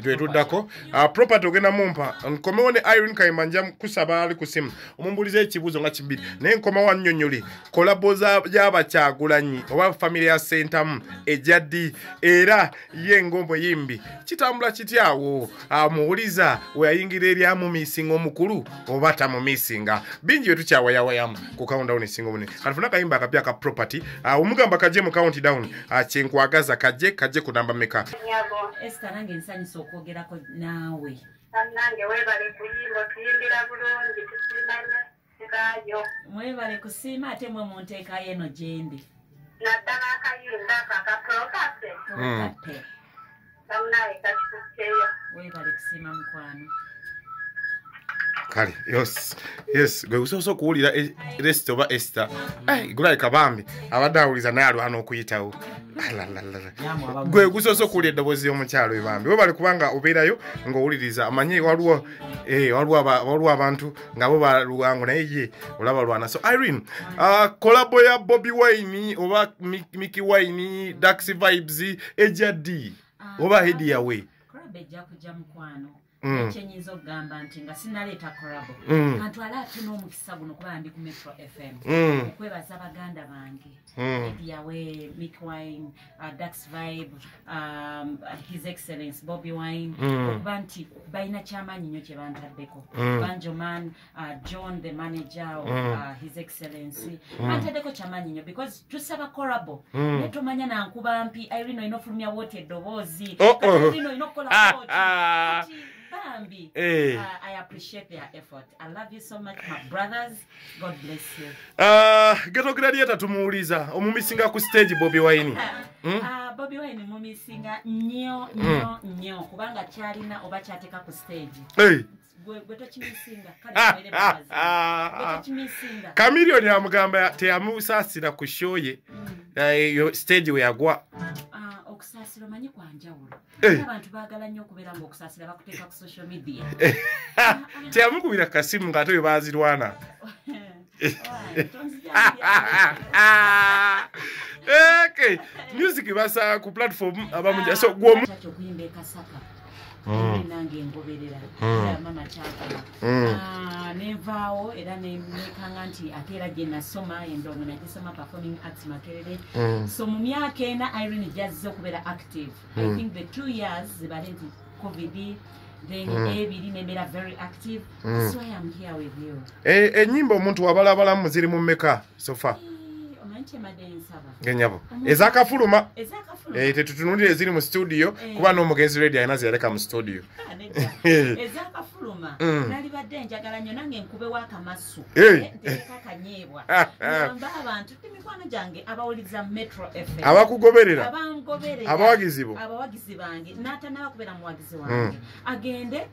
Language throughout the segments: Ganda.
Twetuddako Property ogenda mumpa nkomewo ne Irene Kayima, nja kusaba ali ku simu omumbulize ekibuuzo nga kibiri, naye nkomawo annyonnyole collabo y'Abakyagulanyi oba family ya Sentamu ejja ddi, era ye ng'omuyimbi kitambula kityawo, amuwuliza we yayingira eri amumisinga omukulu oba tamumisinga. Bingi bye tukyawayawayamu ku countdown esinga obunene. Katufune akayimba akapya aka Property. Omugamba kajje mu countdown, kyenkwagaza kajje kajje ku namba meka? Nyabo. Esther, nange nsanyusa okwogerako naawe. Nange webale kuyimba, otuyimbira bulungi, tusiima nnyo ngayo. Mwebale kusiima, ate mwe munteekayo eno gyendi. Naddala akayimba ako aka Property. Property. Bamunaye kakikukkeyo. Webale kusiima, mukwano. Kale yes, gwe gusoose okuwulira Resita oba Esther. Gulabika bambi abadde awuliza naye alwana okuyitawo. Alalala. Gwe gusoose okuwulira eddoboozi y'omukyalo oyo bambi, webale kubanga obeerayo ng'owuliriza. Amanyi waliwo abantu nga bo balwangu, naye ye olaba lwana. So Irene, collabo ya Bobi Wine oba Mickey Wine, Dax Vibes ejja ddi oba Eddy Yawe? Collabo ejja kujja, mukwano. Ekyenyinza okugamba nti nga sinaleeta collabo, kantwale ate n'omukisa guno kuba ndi ku Metro FM okwebaza baganda bange, Eddy Yawe, Mick Wine, Dax Vibe, His Excellence Bobby Wine, okuba nti balina kyamaanyi nnyo kye bantaddeko. Banjoman, John the manager of His Excellency, bantaddeko kyamaanyi nnyo because tusaba collabo naye tomanya nankuba mpi. Irene, olina ofulumya wooti eddoboozi. Oh. Kati Irene, olina okukola wooti. Kati bambi, I appreciate their effort. I love you so much, my brothers. God bless you. Ghetto Gladiator tumuwuliza, omumisinga ku stage Bobi Wine? Bobi Wine mumisinga nnyo nnyo nnyo, kubanga kyalina oba kyateeka ku stage, gwe tokimisinga. Kale tubeere mu mazima. Gwe tokimisinga. Chameleone amugamba teyamusaasira ku show ye. Yo stage we yagwa. Ah, okusaasira omanyi kwa njawulo. Abantu baagala nnyo okubeera nga okusaasira bakuteeka ku social media. Teyamukubira kasimu ng'ate we baazirwana. Why? Tonzijambya. Okay. Music basa ku platform abamu, so gwomu Kyakyo okuyimba e Kasaka. Nange ngoberera era mama kyakola. Ah, nenvaawo era nekanga nti ate era gye nasoma endongo nagisoma performing arts Makerere. So mu myaka 4 Irene gyazze okubeera active, I think the 2 years zibale nti COVID, then 2 nembeera very active. That's why I'm here with you. Ennyimba omuntu wabalabalamu ziri mu mmeka so far? Eh, omanyi kyemadde nsaba? Ngenyabo ezakafuluma. Ezakafuluma. Tetutunulire eziri mu studio, kuba n'omugenzi Radio alina zeyaleka mu studio. Ah, nedda. Ezakafuluma, nalibadde njagala nnyo nange nkubewo akamasu. Ntereko akanyeebwa, ngamba abantu ti mikwano gyange abawuliriza Metro FM, abakugoberera, abangoberera, abawagizi bo. Abawagizi bange, n'atanaba kubeera muwagizi wange agende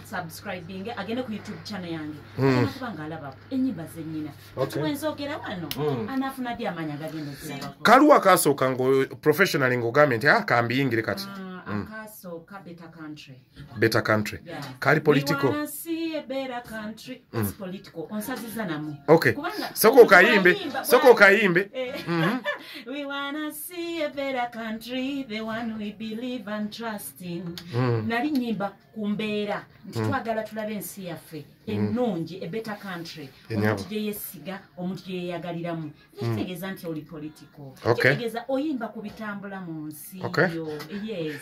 subscribing, agende ku YouTube channel yange, agenda kuba ng'alaba ennyimba zennyina. Kati bwenzogera wano, anaafuna ddi amaanyi agagenda okirabako? Kaluwa kasooka ngo professionally ng'ogambye nti ah, kambiyingire kati? Ah, akasooka Better Country. Better Country. Yeah. Kali political. We wanna see a better country. It's political. Onsaziza namu. Okay. Kubanga Sooka okayimbe. bw'ayimba- Sooka okayimbe. We wanna see a better country, the one we believe and trust in. Nali nyimba ku mbeera nti twagala tulabe ensi yaffe ennungi, a better country. Enyabo. Omuntu gye yeesiga, omuntu gye yeeyagaliramu. Kitegeeza nti oli political. Okay. Kitegeeza oyimba ku bitambula mu nsi Okay. yo. Yes.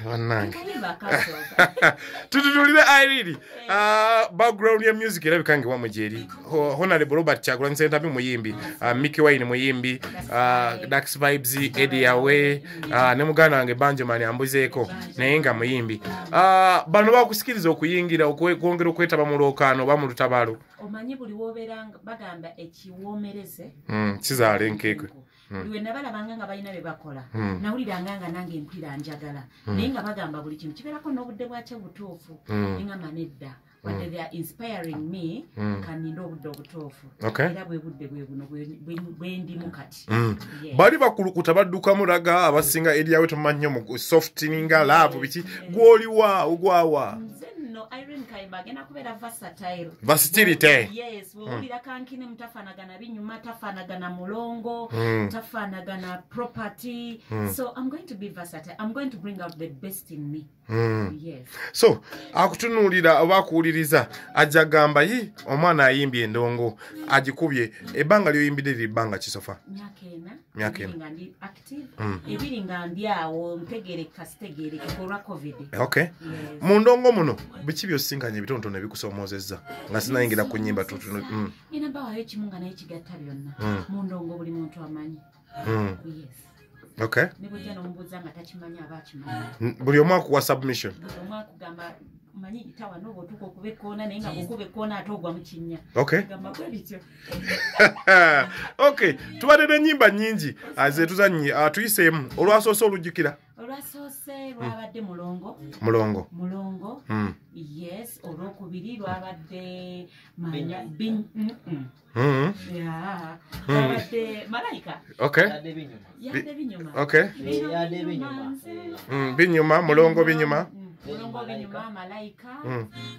Bannange. Akayimba akasooka. Tututulire Irene, background ya music erabika nga ewamu gyeri. Honorable Robert Kyagulanyi Ssentamu muyimbi, Mickey Wine muyimbi, Dax Vibes, Eddy Yawe, ne muganda wange Banjoman ambuzeeko naye nga muyimbi. Bano bakusikiriza okuyingira okwongera okwetaba mu lwokaano oba mu lutabaalo? Omanyi buli wobeera bagamba ekiwoomereze Kizaala enkeekwe. Buli we nabalabanga nga balina bye bakola, nawuliranga nga nange mpulira njagala, naye nga bagamba buli kintu kibeerako n'obudde bwakyo butuufu. Neŋŋamba nedda, wadde they are inspiring me, kaninde obudde obutuufu. Era bwe budde bwe buno bwe ndimu kati. Yes. Bali bakulukuta baddukamu raga abasinga Eddy Yawe tomanyi nnyo mu softeninga love biki, gwoliwa ogwawa? Nze nno Irene Kayemba agenda kubeera versatile. Versatility. Yes, bw'owulira kankine mutafaanagana binyuma, tafaanagana mulongo, tafaanagana property. So I'm going to be versatile. I'm going to bring out the best in me. Yes. So akutunuulira oba akuwuliriza ajja gamba yi omwana ayimbye endongo agikubye. Ebbanga lyoyimbidde liri bbanga kisofa? Myaka ena. Nga ndi active, ebiri nga ndi awo ntegereka sitegereka olwa COVID. Okay. Yes. Mu ndongo muno biki byosinkanye ebitonotono ebikusomoozezza nga sinayingira ku nnyimba tutu? Nina mbawayo ekimu nga naye kigatta byonna. Mu ndongo buli muntu amanyi. Yes. Okay. Ne bw'ojja n'omubuuza nga takimanyi aba akimanyi. Buli omu akuwa submission. Buli omu akugamba manyi yita wano bw'otuuka okuba ekkoona, naye nga bw'okuba ekkoona ate ogwa mu kinnya. Okay. Gamba bwe bityo. Okay, tubadde n'ennyimba nnyingi ze tuzannye, tuyiseemu olwasoose olujjukira. Olwasoose lwabadde mulongo. Mulongo. Mulongo. Yes, olwokubiri lwabadde Yeah. Lwabadde malayika. Okay. Yadde binyuma. Okay. Yadde binyuma. Binyuma, mulongo binyuma. Mulongo binyuma, malayika,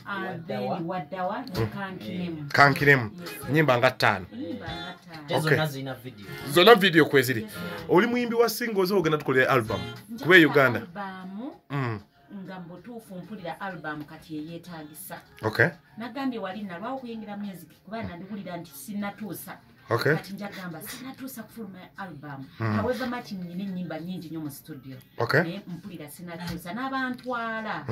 and then waddawa ne kankinemu. Kankinemu. Nnyimba nga ttaano. Nnyimba nga ttaano. Okay. Zonna zirina video. Zonna video kweziri. Oli muyimbi wa singles ogenda tukolera album kuba e Uganda? Album nga mbutuufu mpulira album kati eyeetagisa. Okay. Nagambye wali nalwawo okuyingira music kuba nandiwulira nti sinnatuusa. Okay. Kati njagamba sinnatuusa kufuluma album. However much nnyina ennyimba nnyingi nnyo mu studio. Okay. Naye mpulira sinnatuusa n'abantwala.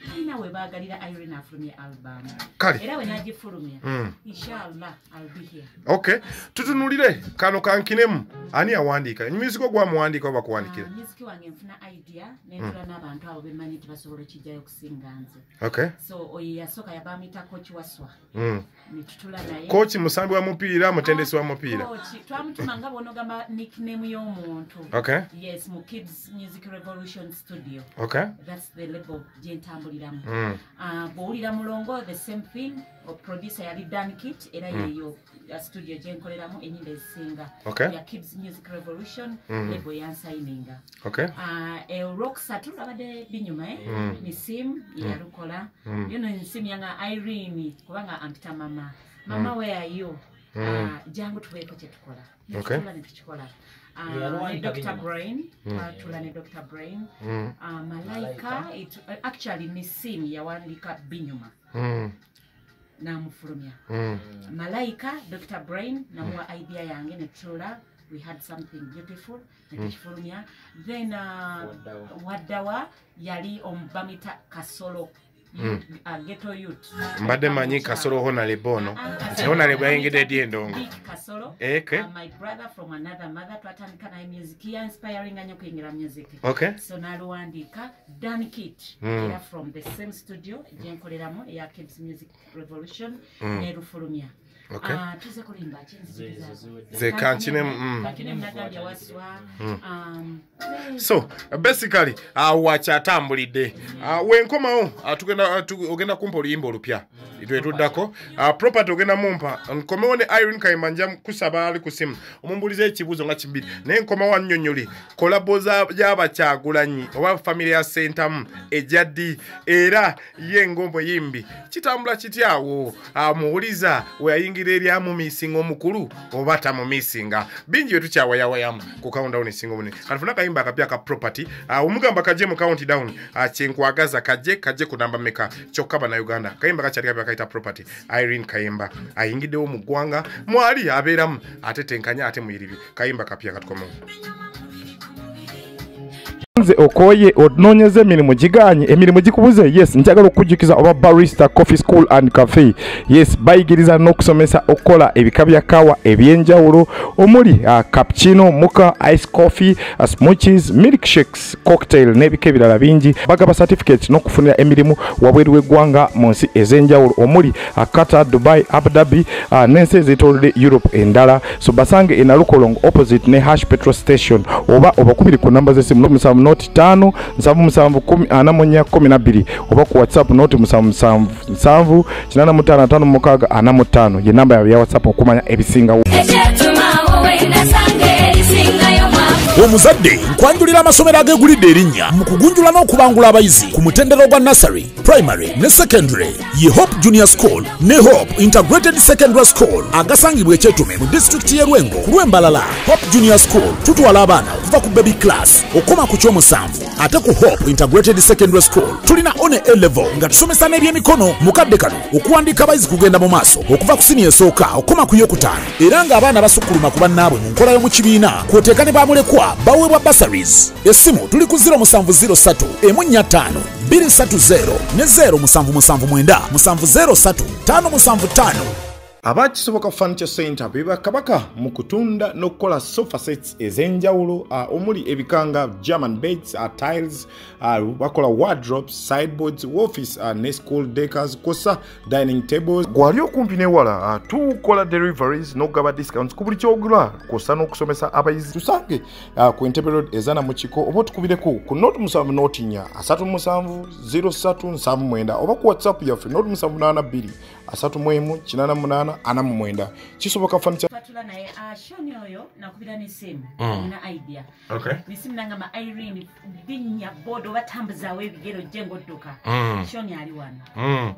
Balina we baagalira Irene afulumye album. Kale. Era we n'agifulumya. Inshallah I'll be here. Okay. Tutunulire kano kankinemu. Ani awandiika? Music ogwamuwandiika oba kuwandikira? Music wange nfuna idea nentula n'abantu abo bemmanyi nti basobola okijjayo okusinga nze. Okay. So oyo yasooka yabamuyita Coach Waswa. Ne tutula naye. Coach musambi wa mupiira, mutendesi wa mupiira. Coach twamutuma nga bw'onogamba nickname y'omuntu. Okay. Yes, mu Kids Music Revolution Studio. Okay. That's the label gye ntambuliramu. Bw'owulira mulongo the same thing. O producer yali Dan Kit era yeyo studio gye nkoleramu ennyimba ezisinga. Okay. Ya Kids Music Revolution label yansayininga. Okay. Olwokusatu lwabadde binyuma Nisim yalukola. Yono Nisim yanga Irene kubanga ampita mama. Mama where are you? Jangu tuweeko kye tukola. Okay. Tutula ne tukikola. Ne Dr. Brain, twatula ne Dr. Brain. Malaika, actually Nisim yawandiika binyuma. Namufulumya. Malaika, Dr. Brain, namuwa idea yange ne tutula. We had something beautiful ne tukifulumya. Then Waddawa yali omubamita Kasolo. Ghetto youth. Mbadde manyi Kasolo Honorable ono. Nti Honorable yayingidde ddi endongo? Kasolo. Okay. My brother from another mother twatandika naye music ya inspiring nnyo okuyingira music. Okay. So n'aluwandiika Dan Kit era from the same studio gye nkoleramu eya Kids Music Revolution nerufulumya. Okay. Tuze kulimba ki nzikiriza. Ze kankinemu. Kankinemu nagambye Waswa. So basically wakyatambulidde. Wenkomawo tugenda ogenda kumpa oluyimba olupya. Itwe tuddako. Property ogenda mumpa. Nkomewo ne Irene Kayemba nja kusaba ali ku simu. Omumbulize ekibuuzo nga kibiri. Naye nkomawo annyonnyole collabo y'Abakyagulanyi oba family ya Ssentamu ejja ddi era ye ngombo yimbi. Kitambula kityawo muwuliza we yayingira eryamumisinga omukulu oba tamumisinga. Bingi bye tukyawayawayamu ku countdown esinga obunene. Katufune akayimba akapya ka property. Omugamba kajje mu countdown kyenkwagaza kajje ku namba meka kyokka bannayuganda. Kayimba kakyali kapya kayita property. Irene Kayemba ayingiddewo mu ggwanga mwali abeeramu ate tenkanya ate muyiribi. Kayimba kapya katukomewo. Nze okoye onoonyeza emirimu giganye, emirimu gikubuze. Yes, njagala okujjukiza oba Barista Coffee School and Cafe. Yes, bayigiriza n'okusomesa okukola ebika bya kawa ebyenjawulo omuli cappuccino, mocha, ice coffee, smoothies, milkshakes, cocktail n'ebika ebirala bingi. Bagaba certificates n'okufunira emirimu wabweru w'eggwanga mu nsi ez'enjawulo omuli Qatar, Dubai, Abu Dhabi n'ensi ezeetoolodde Europe endala. So basange e Nalukolongo opposite ne Hash Petrol Station oba obakubiri ku namba z'essimu 07 noti 5 77 10 44 12 oba ku WhatsApp noti 77 7 85 56 45 ye namba ya WhatsApp okumanya ebisingawo. Ekyetuma wowe nasange erisingayo mwavu. Omuzadde nkwanjulira amasomero agegulidde erinnya mu kugunjula n'okubangula abayizi ku mutendera gwa nursery, primary ne secondary. Ye Hope Junior School ne Hope Integrated Secondary School agasangibwa Ekyetume mu disitulikiti y'e Lwengo ku lw'Embalala. Hope Junior School tutwala abaana okuva ku baby class okoma ku ky'omusanvu, ate ku Hope Integrated Secondary School tulina one A level nga tusomesa n'ebyemikono. Mu kadde kano okuwandiika abayizi kugenda mu maaso okuva ku siniya esooka okoma ku yokutaano, era ng'abaana basukkuluma ku bannaabwe mu nkola y'omu kibiina kw'oteeka ne bamulekwa baweebwa bursaries. Essimu tuli ku 0703 145 230 ne 0779 703 575. Abakisoboka Furniture Center beba kabaka mu kutunda n'okukola sofa sets ez'enjawulo, omuli ebikanga German beds, tiles, bakola wardrobes, sideboards, office ne school decors, kosa dining tables. Gwali okumpi n'ewala, tukola deliveries n'okugaba discounts ku buli ky'ogula, kosa n'okusomesa abayizi. Tusange ku Entebbe Road Ezana mu Kiko, oba otukubireko ku 07 04 37 03 79 oba ku WhatsApp yaffe 0782 31 88 49. Kisoboka Furniture. Patula naye Shoni oyo nakubira n'essimu, nina idea. Nesimu nangamba Irene linnya boda oba tambuzaawo ebigere ojje ng'odduka. Shoni ali wano.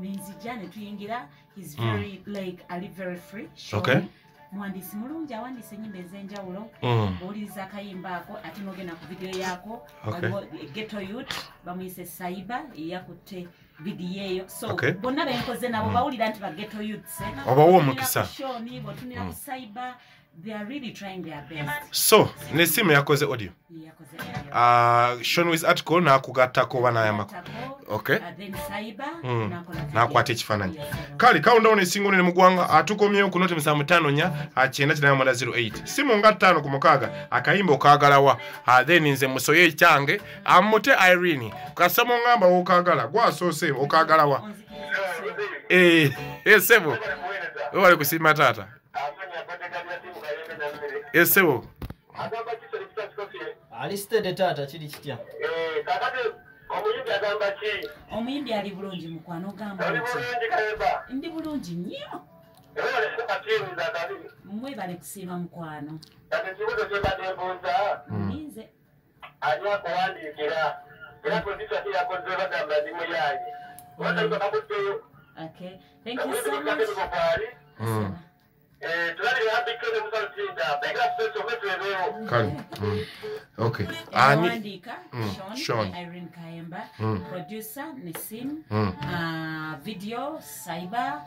Nenzija ne tuyingira. He's very like ali very free. Shoni muwandiisi mulungi, awandiisa ennyimba ez'enjawulo. Bw'owuliriza akayimba ako ate n'ogenda ku vidiyo yaako, waliwo ghetto youth bamuyise Saiba eyakutte vidiyo eyo. So bonna benkoze nabo bawulira nti ba ghetto youths. Obawa omukisa. Shoni bw'otunira ku Saiba, they are really trying their best. So nesimu yakoze audio. Yakoze audio. Shon with article n'akugattako oba n'ayambako. Then Saiba n'akola video. N'akwata ekifaananyi. Kale countdown esinga onene mu ggwanga, atukomyewo ku 075 4 9 08. Simu nga 5 ku 6 akayimba okaagalawa. Then nze musoye ekyange amute Irene. Kasamo ngamba wokaagala gwasoose okaagalawa. Sebo. Webale kusiima taata. Esebo. Alistede taata kiri kitya? Omuyimbi ali bulungi mukwano, ogamba otya? Ndi bulungi nnyo. Mwebale kusiima mukwano. Nze Okay, thank you so much. Kale. Okay. Awandiika Sean, Irene Kayemba, producer Nisim, video Saiba,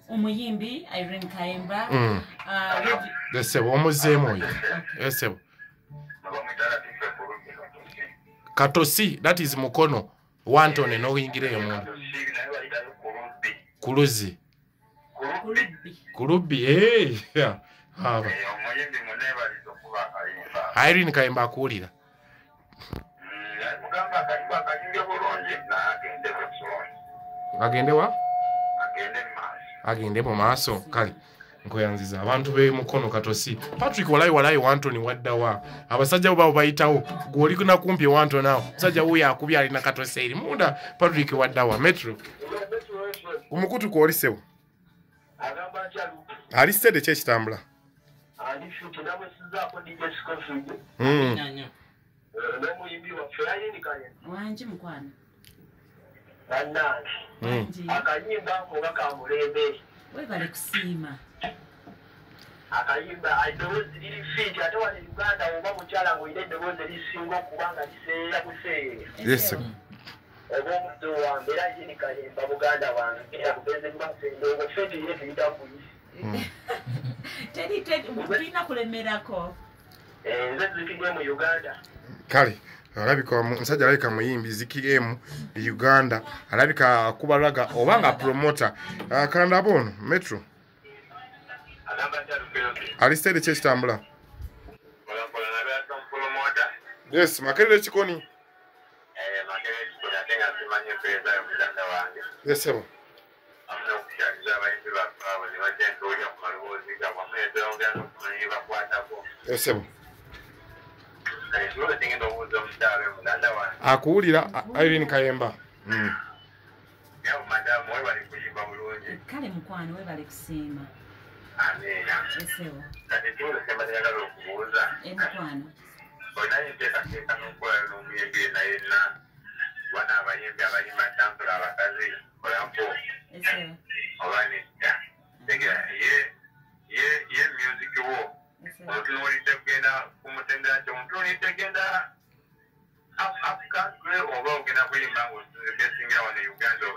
omuyimbi Irene Kayemba. Esebo omuzeemu oyo. Esebo. Katosi, that is Mukono. Wantone n'oyingira eyo munda. Kuluzi. Kulubbi. Aba. Irene Kayemba akuwulira. Agende wa? Agende mu maaso. Kale nkoyanziza abantu be Mukono Katosi. Patrick walayi walayi Wantoni waddawa. Abasajja bo bayitawo gw'oli nakumpi Wantoni awo. Musajja wuyo akubye alina Katosi eri munda. Patrick waddawa. Metro. Omukutu kw'oli ssebo. Ali sitede ki ekitambula? Wangi mukwano. Webale kusiima. Akayimba eddoboozi liri fiiti, ate wano e Uganda oba mukyala ng'olina eddoboozi erisinga okuba nga liseeya buseeya. Yes. Oba omuddo wange era Irene Kayemba muganda wange era kugenze mu maaso endongo ffe tuyire tuyita kuyisi. Teri tulina kulemerako. Nze zikidde mu Uganda. Kale alabika omusajja alabika muyimbi zikiremu Uganda, alabika akubalaga oba nga promoter. Kanda bono Metro. Alistede ki ekitambula? Yes, Makerere Kikoni. Yes, sir. Yes, sir. Akuwulira Irene Kayemba. Kale mukwano webale kusiima. Esewo. Mukwano. Olinayo enteekateeka n'okukola n'omuyembi yenna yenna, bana abayimbi abayimba ntambula abakazi kolako oba nedda? Tegera ye ye ye music wo omutunuulidde kugenda ku mutendera ki? Omutunuulidde genda up country oba ogenda kuyimba ng'osingira wano e Uganda oba?